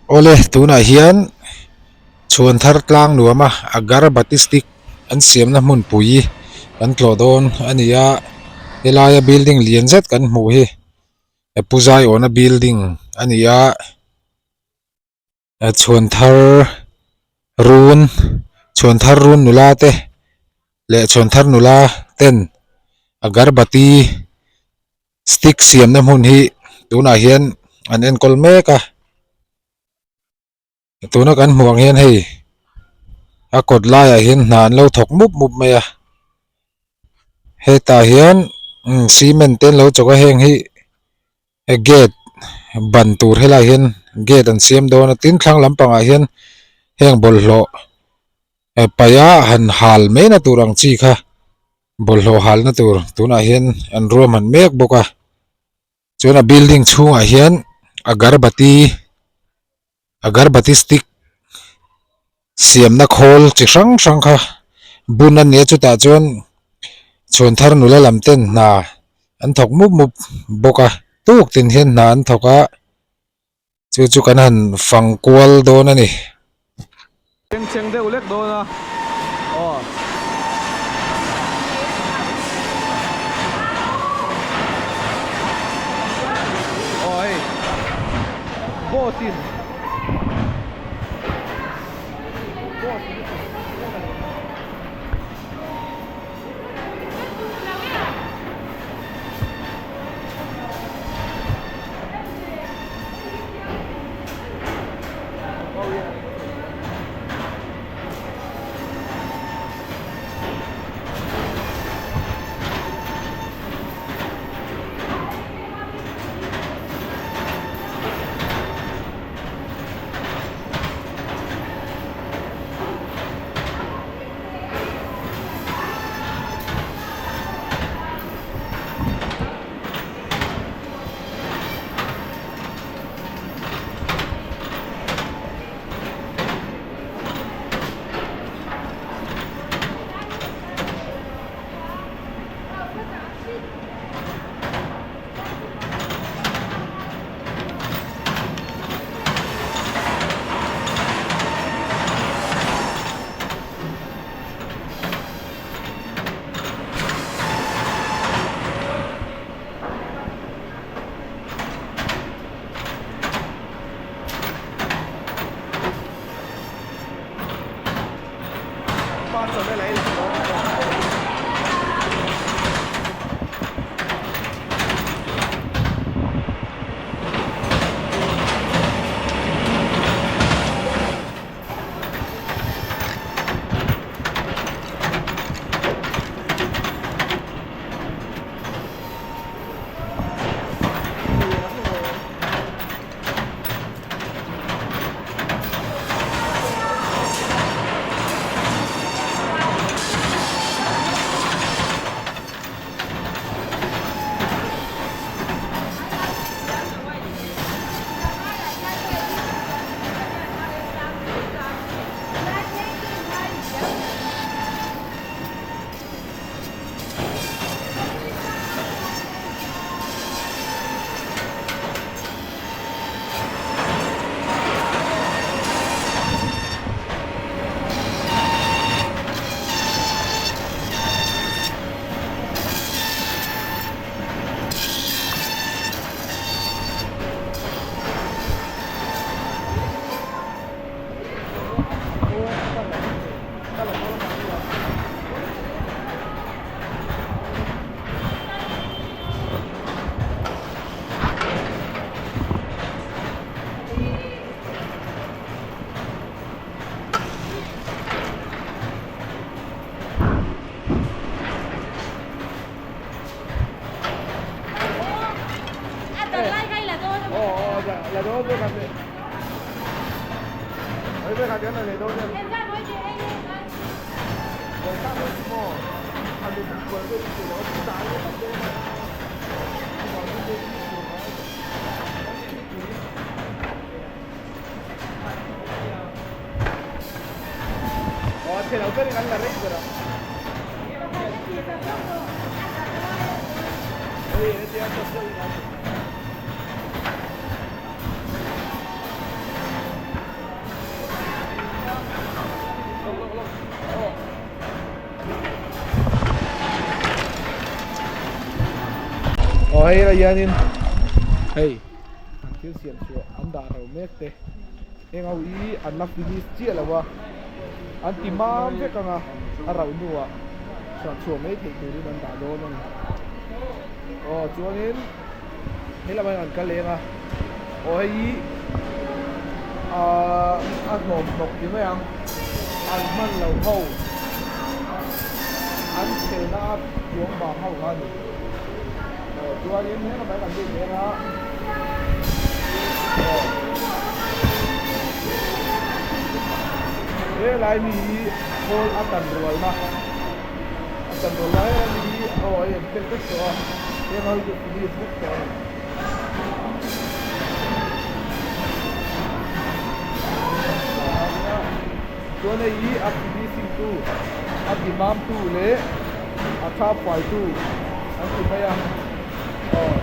Awle tunah hian chhuan thar tlang nuam a agarbati stick an siamna hmunpui kan tlawh dawn a ni a helaia building lian zet kan hmuh hi pu zaiawna building a ni a. Chhuan thar run chhuan thar run nula te leh chhuan thar nula ten agarbati stick siamna hmun hi tunah hian an enkawl mek a tuna kan hmuh ang hian hei a kawt laiah hian hna an lo thawk mup mup mai a hetah hian cement te an lo chawk a heng hi. Gate ban tur helaiah hian gate an siam dawn a tin thlang lampangah hian heng bawlhhlawh paih a han hal mai na tur ang chi kha bawlhhlawh hal na tur tunah hian an ruahman mek bawk a chuan a building chhungah hian agarbati Agarbati stick siamna khawl chi hrang hrang kha bun a nia chutah chuan chhuan thar nula lam ten hna an thawk mup mup bawk a tuk tin hian hna an thawk a chu chu kan han fang kual dawn a ni. Bengchheng deuh lek dawn a aw. Aw hei boat in boat in Aw hei lah hianin hei an thil siam chhuah an dah ro mek te heng ho hi an la finish chiah lo a an ti mam vek ang a a rauh hnuah chhuah chhuah mai theih turin an dah dawn a ni aw chuanin he lamah hian an kal leng a aw hei hi ahh a hnawm hnawk ti mai ang an hman loh ho an chhelna a chuang vang ho kha a ni aw chuanin he lamah hian an lut leng a aw helai mi hi khawl a tan rualna a tan rual lai a mi hi aw a en tel vek tawh a heng ho hi chu finish vek tawh a ni. Chuan hei hi a finishing tu a ti mam tu leh a tha fai tu an ti mai a aw.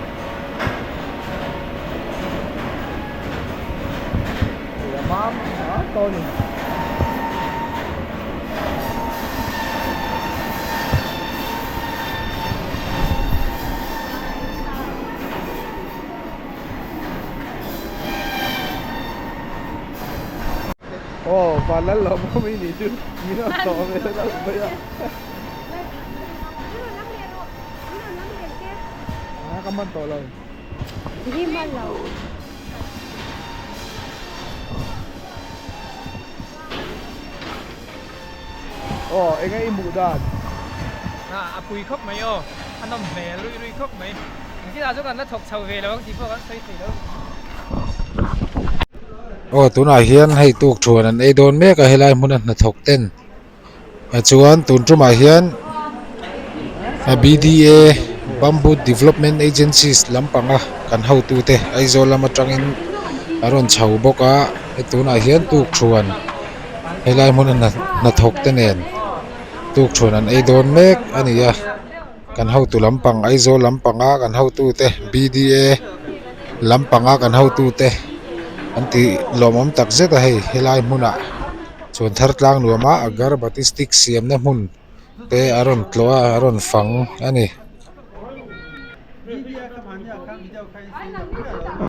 Hei a mam a tawh a ni. Aw van lal lo pawh mi nih chu min rawn tawh ve deuh mai a. A ka hman tawh lo. Aw eng nge i hmuh dan? A a pui khawp mai aw, a nawm hmel ruih ruih khawp mai. Engtin ah chuan kan la thawk chho ve lo ang tih pawh kan sawi thei lo. Aw tunah hian hei tuk thuan an ei dawn mek a helai hmuna hnathawk ten chuan tun tumah hian B D A Bamboo Development Agencies lampanga kan hotute Aizawl lam atangin a rawn chho bawk a hei tunah hian tuk thuan. Helai hmuna hnathawk te nen tukṭhuan an ei dawn mek a ni a kan hotu lampang Aizawl lampanga kan hotu te B D A lampanga kan hotu te an tih lawmawm tak zet a hei helai hmunah chuan thar tlang nuam a agarbati stick siamna hmun te a rawn tlawh a a rawn fang a ni.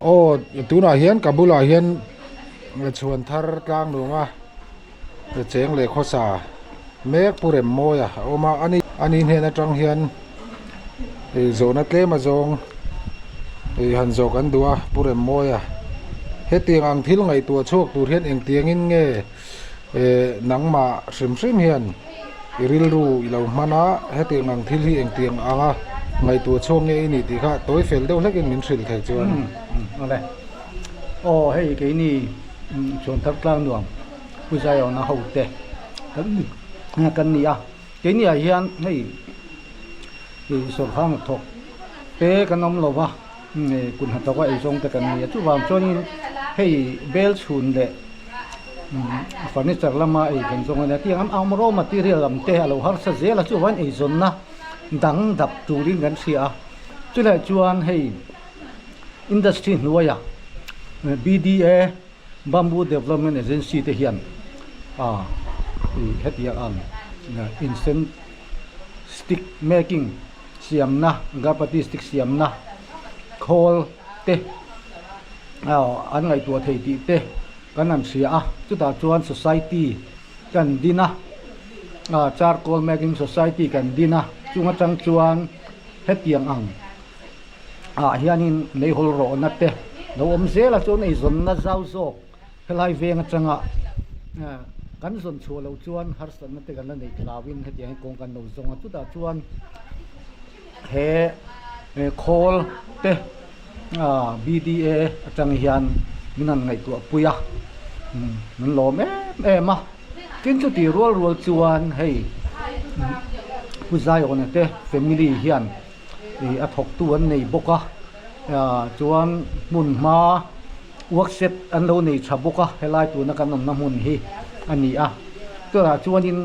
Aw tunah hian ka bulah hian chhuan thar tlang nuam a cheng leh khawsa mek pu rem mawi a awm a ani ani hnen atang hian ih zawhna tlem a zawng ih han zawh kan duh a pu rem mawi a hetiang ang thil ngaihtuah chhuak tur hian engtiangin nge. Eh nangmah hrim hrim hian i rilru i lo hman a, hetiang ang thil hi engtiang anga ngaihtuah chhuak nge i nih tih kha tawi fel deuh hlekin min hrilh thei chuan. Awle. Aw hei keini chuan thar tlang nuam Pu Zaiawna ho te kan ni kan ni a, keini ah hian hei sawrkhang thawk te kan awm lo va, kut hnathawk a eizawng te kan ni a, chuvang chuanin hei bel chhun leh furniture lama ei kan zawng a nia tiang ang ang raw material lam te a lo harsa zel a chuvangin eizawnna dang dap turin kan hria a chulai chuan hei industry hnuaiah B_D_A bamboo development agency te hian ah ih hetiang ang incense stick making siamna agarbati stick siamna khawl te an ngaihtuah thei tih te kan han hria a chutah chuan society kan din a ah charcoal making society kan din a chung atang chuan hetiang ang ah hianin meihawl rawhna te lo awm zel a chuan eizawnna zau zawk helai veng atanga kan zawn chhuah loh chuan harsatna te kan la nei thlauhin hetiang hi kawng kan lo zawng a chutah chuan he khawl te B_D_A atang hian min han ngaihtuah pui a min lawm em em a tin chuti rual rual chuan hei Pu Zaiawna te family hian ih a thawktu an nei bawk a chuan hmun hma workshop an lo nei tha bawk a helai tuna kan awmna hmun hi a ni a chutah chuanin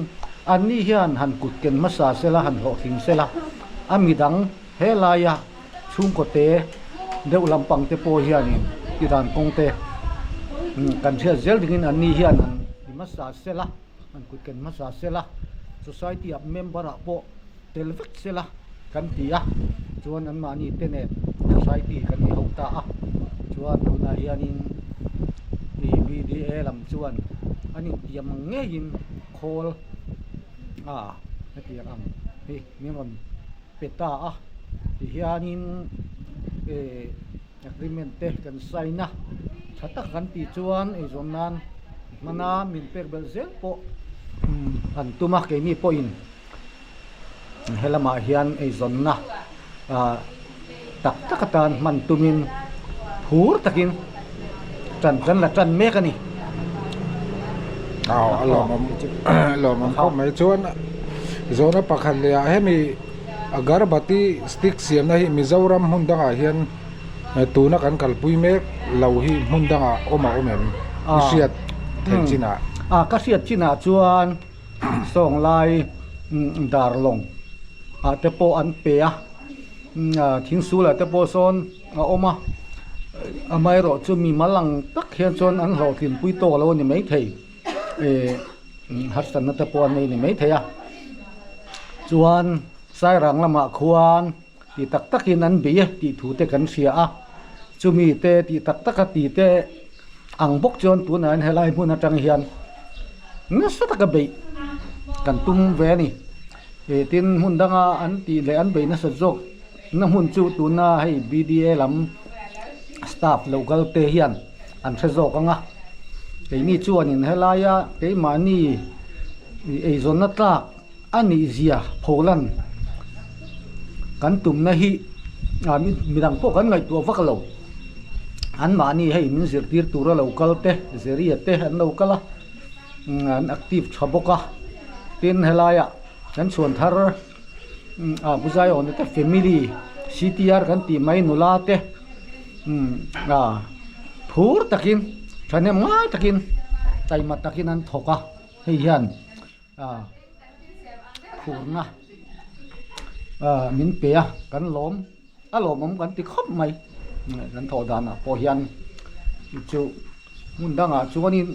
anni hian han kut ken hmasa sela han hlawhtling sela a midang helaia chhungkaw te deuh lampang te pawh hianin tidan kawng te kan hriat zel dingin anni hian han ti hmasa sela han kut ken hmasa sela society ah member ah pawh tel vek sela kan ti a chuan anmahni te nen. Society kan ni ho ta a, chuan tunah hianin ih BDA lam chuan an intiam ang ngeiin khawl a hetiang ang hi min rawn pe ta a, tihianin eh agreement te kan sign a, tha tak kan tih chuan eizawn nan hmana min pek belh zel pawh an tum a keini pawhin. Helamah hian eizawnna ah tak tak atan hman tumin phur takin tan kan la tan mek a ni. Aw a lawmawm a lawmawm khawp mai chuan zawhna pakhat leh ah hemi agarbati stick siamna hi Mizoram hmun dangah hian tuna kan kalpui mek lo hi hmun dangah awm a awm em i hriat theih chinah. Ah ka hriat chinah chuan. Sawnglai darlawng ah te pawh an pe a thingsul ah te pawh sawn a awm a amaherawh chu mi mal ang tak hian chuan an hlawhtlinpui tawk lo a ni maithei eh harsatna te pawh an nei a ni maithei a chuan sairang lamah khuan ti tak takin an bei a tih thu te kan hria a chumi te tih tak taka ti te. Ang bawk chuan tunah hian helai hmun atang hian nasa taka beih kan tum ve a ni. Ih tin hmun danga an tih leh an beih nasat zawk na hmun chu tuna hei BDA lam staff local te hian an hre zawk ang a. Keini chuanin helaia keimahni ih eizawnna tlak a nih zia pholan kan tumna hi ah midang pawh kan ngaihtuah vak lo anmahni hei min zirtir tura lo kal te zeria te an lo kal a an active tha bawk a tin helaiah kan chhuan thar ah Buzaiawna te family C_T_R kan tih mai nula te ah phur takin thahnem ngai takin taima takin an thawk a hei hian. Ah phurna ah min pe a kan lawm a lawmawm kan ti khawp mai kan thawh danah pawh hian chu hmun dangah chuanin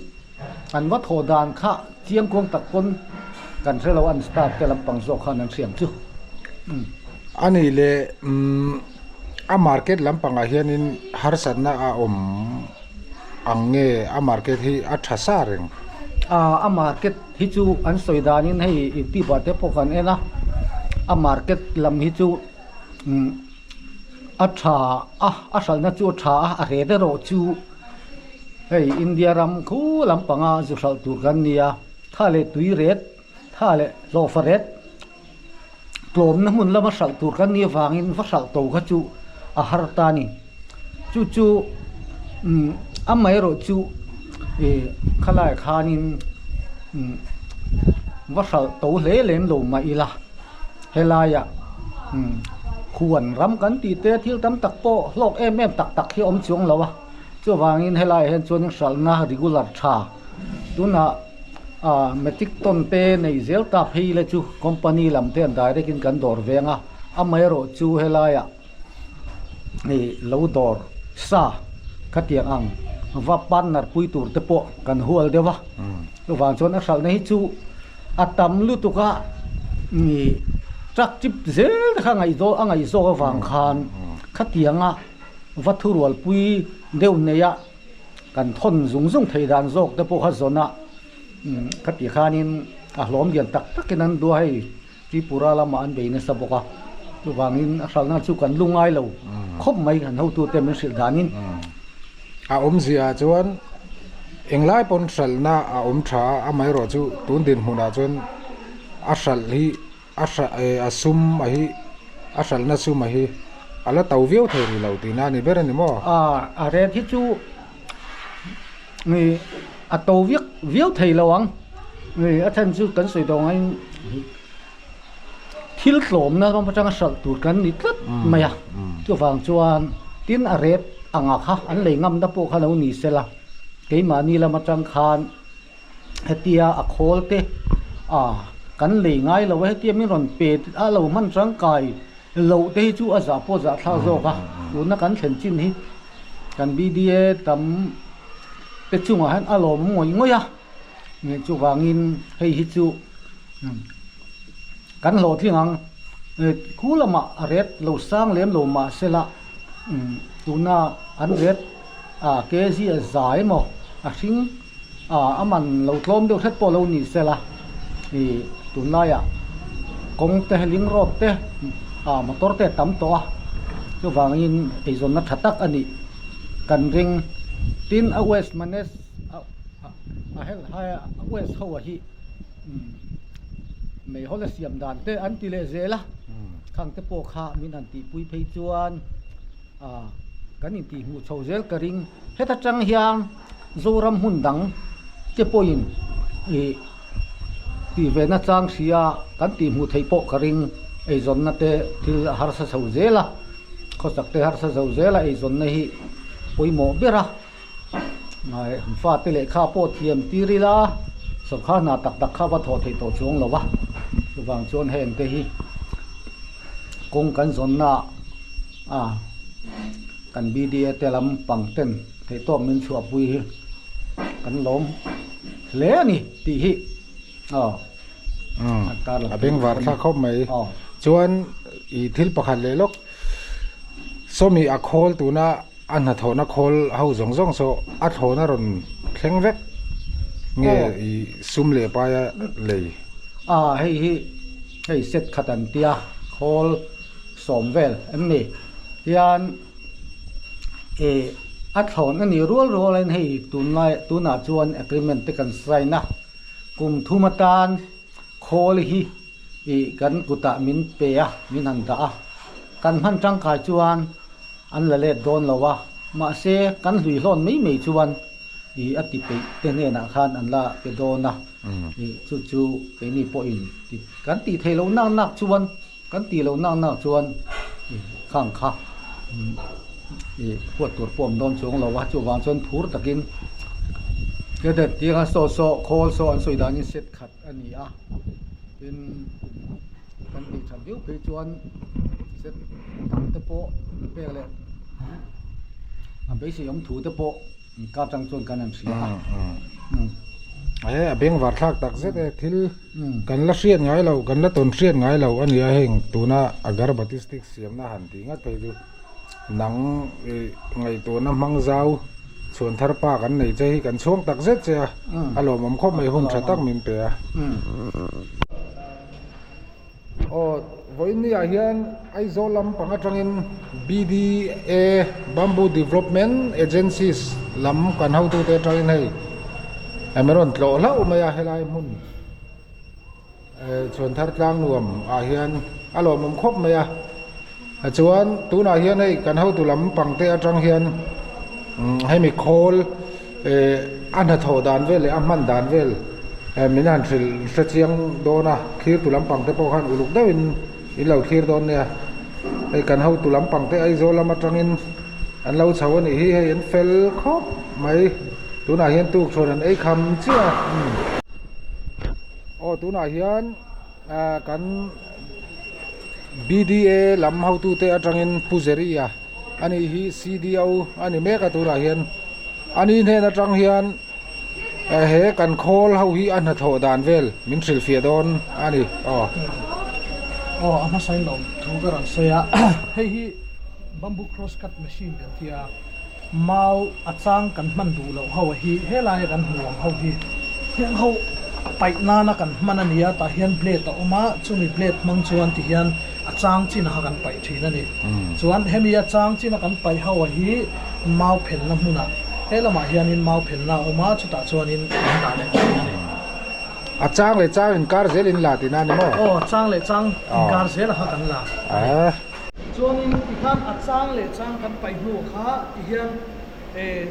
an va thawh dan kha chiang kuang tak pawn kan hre lo an staff te lampang zawk khan an hriam chu. A nih leh umm a market lampangah hianin harsatna a awm. Ang nge a market hi a tha sa reng? A market hi chu an sawi danin hei youtube ah te pawh kan en a, a market lam hi chu a tha a, a hralhna chu a tha a, a ret erawh chu hei India ram khu lampanga zu hralh tur kan ni a, tha leh tui ret, tha leh hlawhfa ret tlawmna hmun lama hralh tur kan nih avangin va hralh to kha chu a har ta a ni. Chu chu umm amaherawh chu ih khalai khanin umm va hralh to hle lem lo mah ila helaiah umm huan ram kan tih te thil tam tak pawh hlawk em em tak tak hi a awm chuang lo a chuvangin helaiah hian chuan hralhna regular tha tunah. Ah metric ton te nei zel ta phei le chu company lam te an direct in kan dawr veng a amaherawh chu helaiah ih lo dawr sa khatiang ang va partner pui tur te pawh kan hual deuh a chuvang chuan a hralhna hi chu a tam lutuk a ih truck chip zel te kha ngaihzaw a ngaihzawk avang khan khatianga va thurualpui deuh neia. Kan thawn zung zung thei dan zawk te pawh kha zawn a ka tih khanin a hlawm lian tak takin an duah hei Tripura lamah an bei nasa bawk a chuvangin a hralhna chu kan lu ngai lo khawp mai kan hotute min hrilh danin. A awmzia ah chuan englai pawn hralhna a awm tha a amaherawh chu tun dinhmunah chuan a hralh hi A hralh eh a sum a hi a hralhna sum a hi a la to viau thei rih lo tihna a ni ber a ni maw? A rate hi chu ih a to viak viau thei lo ang ih a chhan chu kan sawi tawh angin thil tlawmna ram atanga hralh tur kan ni tlat mai a chuvang chuan tin a rate anga kha an lei ngamna pawh kha lo ni sela keimahni lam atang khan. Hetia a khawl te ah kan lei ngai lo a hetia min rawn pe a lo hman tangkai loh te hi chu a zah pawh zah thlak zawk a tuna kan thlen chin hi kan BDA tam te chungah hian a lawm ngawih ngawih a chuvangin hei hi chu kan hlawhtling ang khu lamah a ret lo sang lem lo mahsela. tuna an ret ah kg a za emaw a hring ah a man lo tlawm deuh hret pawh lo ni sela ih tunlaiah kawng te ling road te ah motor te a tam tawh a chuvangin eizawnna tha tak a nih kan ring tin a waste manage a helhai a waste ho a hi meihawl a siam dan te an ti leh zel a khang te pawh kha min han tihpui phei chuan ah kan intihhmuh chho zel ka ring heta tang hian Zoram hmun dang te pawhin ih tih ve na chang hria kan tihhmuh theih pawh ka ring eizawnna te thil a harsa chho zel a khawsak te harsa chho zel a eizawnna hi pawimawh ber a. Fate lehkha pawh thiam tir ila sawrkar hna tak tak kha va thawh theih tawh chuang lo va, chuvang chuan heng te hi kawng kan zawnna ah kan BDA te lam pang ten theihtawp min chhuahpui hi kan lawm hle a ni tih hi aw a bengvar thlak khawp mai chuan ih thil pakhat leh lawk sawmi a khawl tuna. A hnathawhna khawl ho zawng zawng saw a thlawna rawn thleng vek nge i sum leh paia lei? A hei hi hei set khat an tia khawl sawm vel em ni tian ih a thlawn a nih rual rual in hei tunlai tunah chuan agreement te kan sign a kum thum atan khawl hi ih kan kutah min pe a min han dah a kan hman tangkai chuan. An la let dawn lo a, mahse kan hlui hlawn mai mai chuan ih a ti peih te hnenah khan an la pe dawn a, ih chu chu keini pawhin ti kan tih theih loh nak nak chuan kan tih loh nak nak chuan ih khang kha ih huat tur pawh a awm dawn chuang lo a, chuvang chuan phur takin cadet tianga saw saw khawl saw an sawi danin set khat a ni a, tin. Kan tih that viau phei chuan set dang te pawh pek leh a beisei awm thu te pawh kar tang chuan kan han hria a. He a bengvar thlak tak zet e thil kan la hriat ngai lo kan la tawn hriat ngai lo a nia heng tuna agarbati stick siamna han tih ngat phei chu nang ih ngaihtuahna hmang zau chhuan thar pa kan nei che hi kan chhuang tak zet che a a lawmawm khawp mai hun tha tak min pe a. Aw vawiin ah hian Aizawl lampang atangin BDA Bamboo Development Agencies lam kan hotute atangin hei em rawn tlawh hlauh mai a helai hmun eh chhuanthar tlang nuam ah hian a lawmawm khawp mai a tichuan tunah hian hei kan hotu lampang te atang hian hemi khawl Eh a hnathawh dan vel leh a hman dan vel eh min han hrilh hre chiang dawn a, thlirtu lampang te pawh khan uluk deuhin in lo thlir dawn nia. Hei kan hotu lampang te Aizawl lam atangin an lo chho a nih hi, hei an fel khawp mai. Tunah hian tukchhuan an ei kham chiah a. Aw tunah hian ah kan BDA lam hotute atangin Pu Zeria a nih hi CDO a ni mek a tunah hian. A ni hnen atang hian he kan khawl ho hi a hnathawh dan vel min hrilhfiah dawn a ni aw. Aw a hmasa in lawm thu ka rawn sawi a, hei hi bamboo cross cut machine kan ti a, mau a chang kan hman duh loh ho hi helaia kan hmu ang ho hi heng ho paih nana kan hman a ni a, tah hian blade a awm a, chumi blade hmang chuan ti hian a chang chin kha kan paih thin a ni. Chuan hemi a chang china kan paih ho hi mau phelna hmunah he lamah hianin mau phelna a awm a, chutah chuanin an dah leh thin a ni. A chang leh chang inkar zel in la tihna a ni maw? Aw, chang leh chang inkar zel a kha kan la a ni. Chuanin tikhan a chang leh chang kan paih hnu kha tihian eh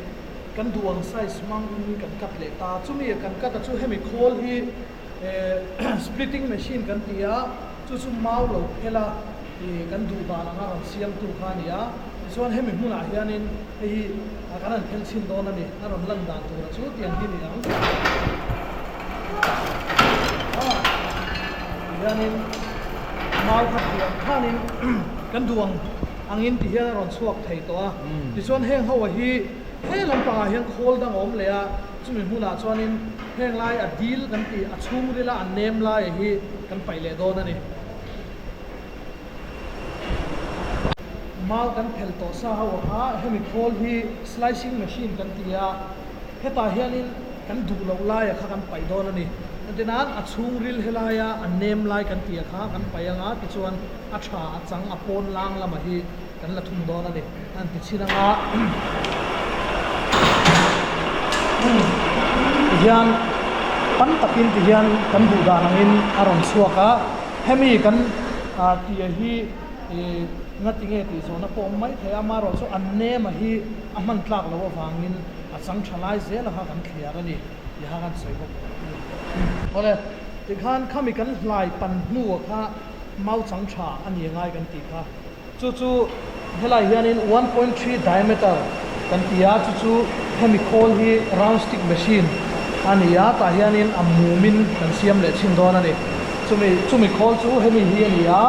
kan duh ang size hmangin kan cut leh ta. Chumi kan cut a chu hemi khawl hi eh splitting machine kan ti a, chu chu mau lo phel a ih kan duh dan anga rawn siamtu kha a ni a. Tichuan hemi hmunah hianin hei hi kan han phel chhin dawn a ni, a rawn lan dan tura chu tiang hi ni ang. Tihianin mau kha duang khanin kan duang angin tihian a rawn chhuak thei tawh a. Tichuan heng ho hi he lampangah hian khawl dang a awm leh a, chumi hmunah chuanin heng lai a dil kan tih a chhungrila a nem laia hi kan paih leh dawn a ni. Mau kan phel tawh sa ho kha hemi khawl hi slicing machine kan ti a, hetah hianin kan duh loh laia kha kan paih dawn a ni. Engtinan a chhungril helaia a nem lai kan tih a kha kan paih anga tichuan a tha a chang a pawn lang lamah hi kan la thung dawn a ni. A han ti chhin anga tihian tam takin tihian kan duh dan angin a rawn chhuak a, hemi kan tih hi. Ih, ngati nge tih zawhna pawh awm mai thei a, amaherawh chu an nema hi a hman tlak loh avangin a chang tha lai zel a kha kan thliar a ni tih kha kan sawi bawk. Awle, tikhan khami kan hlai pan hnuah kha mau chang tha a ni ngai kan tih kha. Chu chu helai hianin 1.3 diameter kan ti a, chu chu hemi khawl hi round stick machine a ni a, tah hianin a mumin kan siam leh chhin dawn a ni. Chumi chumi khawl chu hemi hi a ni a.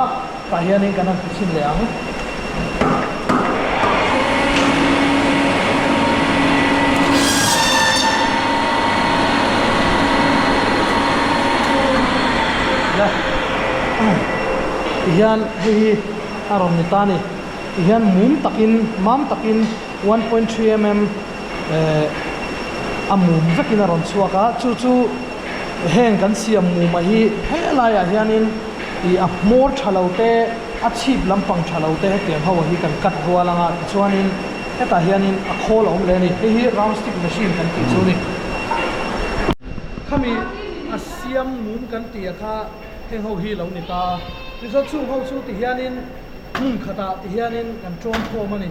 Tah hianin kan han ti chhin leh ang. Le tihian hei hi a rawn ni ta a ni. Tihian mum takin mam takin 1.3 mm eh a mum vekin a rawn chhuak a chu chu heng kan siam mumah hi helaiah hianin. Ih a hmawr tha lo te, a chhip lampang tha lo te hetiang ho hi kan cut rual anga tichuanin hetah hianin a khawl a awm leh a ni. Hei hi round stick machine kan tih chu a ni. Khami a siam mum kan tih a kha heng ho hi lo ni ta a. Tichuan chung ho chu tihianin hmun khatah tihianin kan tawn khawm a ni.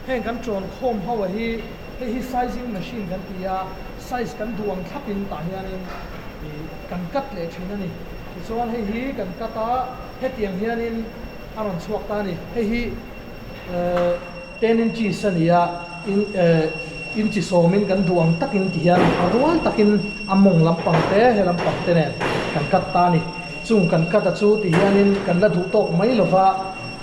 Heng kan tawn khawm ho a hi hei hi sizing machine kan ti a, size kan duh ang thlapin tah hianin ih kan cut leh thin a ni. Tichuan hei hi kan cut a, hetiang hianin a rawn chhuak ta a ni. Hei hi 10 inches a ni a, in inchi sawmin kan duh ang takin ti hian a rual takin a mawng lampang te he lampang te nen kan cut ta a ni. Chung kan cut a chu ti hianin kan la duh tawk mai lova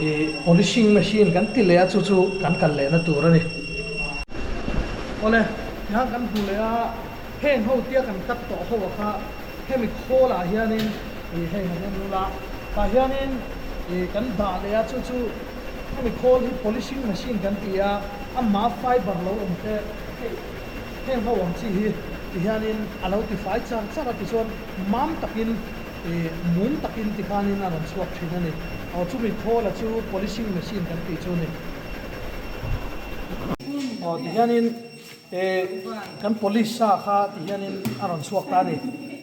ih polishing machine kan ti leh a chu chu kan kal lehna tur a ni. Awle, tihian kan hmu leh a, heng ho tia kan cut tawh ho a kha. Hemi khawlah hianin ih hei han en ula tah hianin ih kan dah leh a chu chu hemi khawl hi polishing machine kan ti a amah fiber lo awm te hei heng ho ang chi hi ti hianin a lo ti fai char char a tichuan mam takin ih mum takin ti khanin a rawn chhuak thin a ni aw chumi khawla chu polishing machine kan tih chu a ni aw ti hianin. Eh kan police sa kha ti hianin a rawn chhuak ta a ni.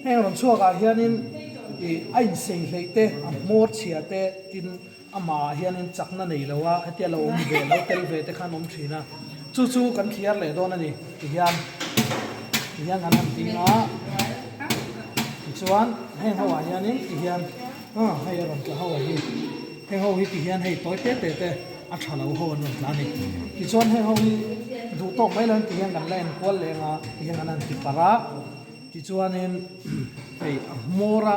Heng rawn chhuak ah hianin ih a insei hleih te a hmawr chhia te tin amah ah hianin chakna nei lo a hetia lo awm ve lo tel ve te khan awm thin a. Chu chu kan thliar leh dawn a ni ti hian ti hian kan han ding a tichuan heng ho ah hianin ti hian ah hei a rawn tla ho a hi heng ho hi ti hian hei tawi te te te. A tha lo ho an rawn tla a ni. Tichuan heng ho hi duh tawk mai lo an ti hian kan la enkual leng a, ti hian an han ti parh a. Tichuanin hei a hmawr a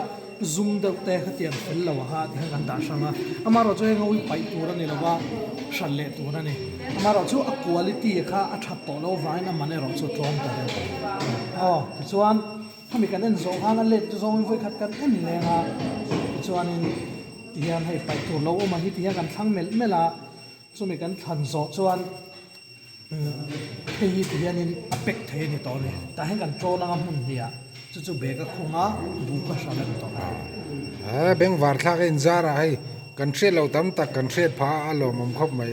zum deuh te khatiang fel lo aha ti hian kan dah hrang a. Amaherawh chu heng ho hi paih tur a ni lo va, hran leh tur a ni. Amaherawh chu a quality kha a that tawh loh avangin a man erawh chu a tlawm ta deuh. Aw tichuan khami kan en zawh khan a let chu zawngin vawikhat kan en leng a, tichuanin. Tihian hei paih tur lo awm ang hi tihian kan thlang melh melh a, chumi kan thlan zawh chuan hei hi tihianin a pack thei a ni tawh a ni. Tah hian kan ṭawn anga hmun hnih ah chu chu bag a khung a, buh ka hral a ni tawh. He bengvar thlak a inzar ah hei kan hriat loh tam tak kan hriat phah a, a lawmawm khawp mai.